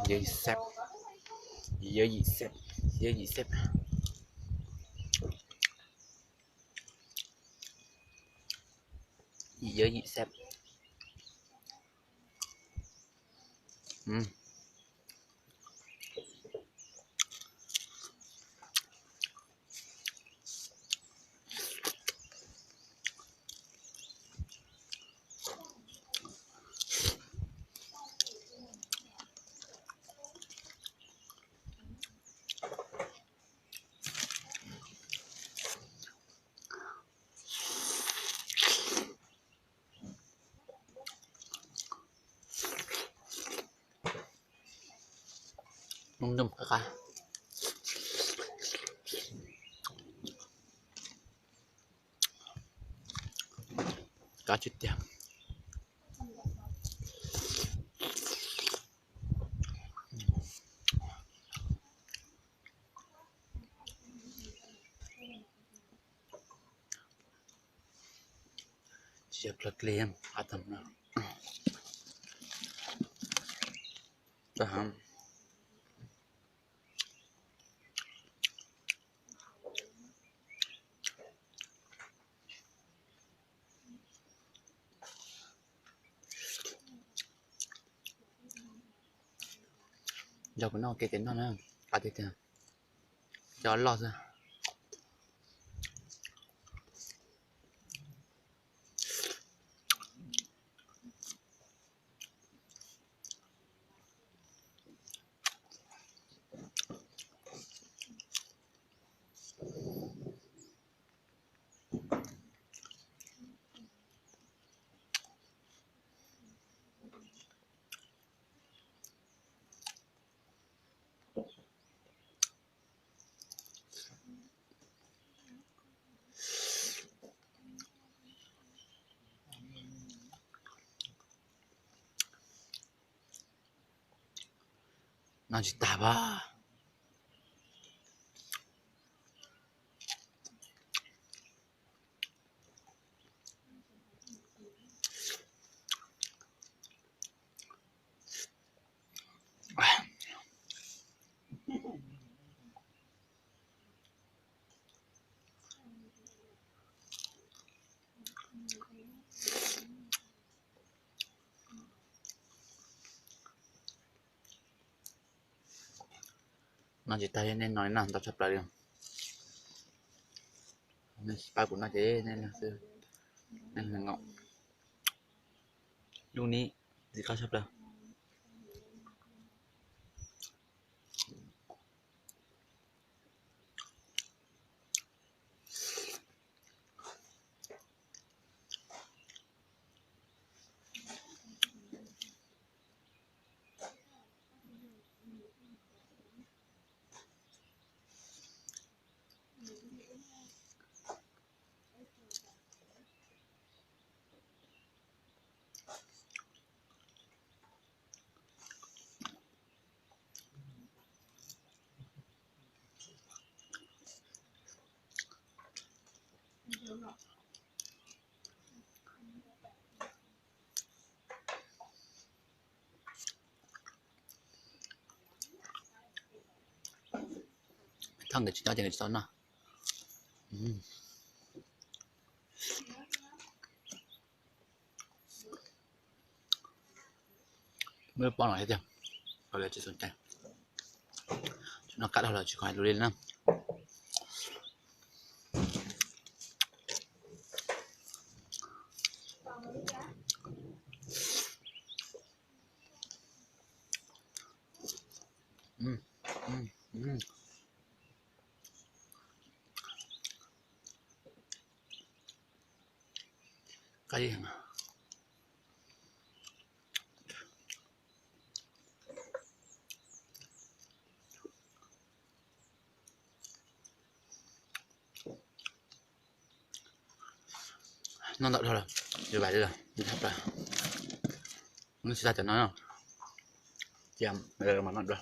Yawm yim xeb, yawm yim xeb, yawm yim xeb, yawm yim xeb. Num num qab qab, qab tsis tiag. Tsis yog plog kli, qab tag no. Yog kuv noj ua ke ces noj na, qab tiag tiag, cov loj xwb. Noj tsis tag pab. Noj tsis tag li, nej no li no ntau tshaj plaws li. Nej pab kuv noj ces nej leeg xwb, nej leeg nkaus. Lub nib ntxim qab tshaj plaws. Thaj nkawd tsis nyob ces nkawd tsis tau noj. Muaj lub pob no thiab tiag, kaus liam tsis xum cai. Tsis noj qab dhau los tsis kom hais lus li na. Qab heev. Noj ntau dhau lawm, yuav vam li lawm, ntshai plaws. Noj tsis tag cov no, cia mam noj dua.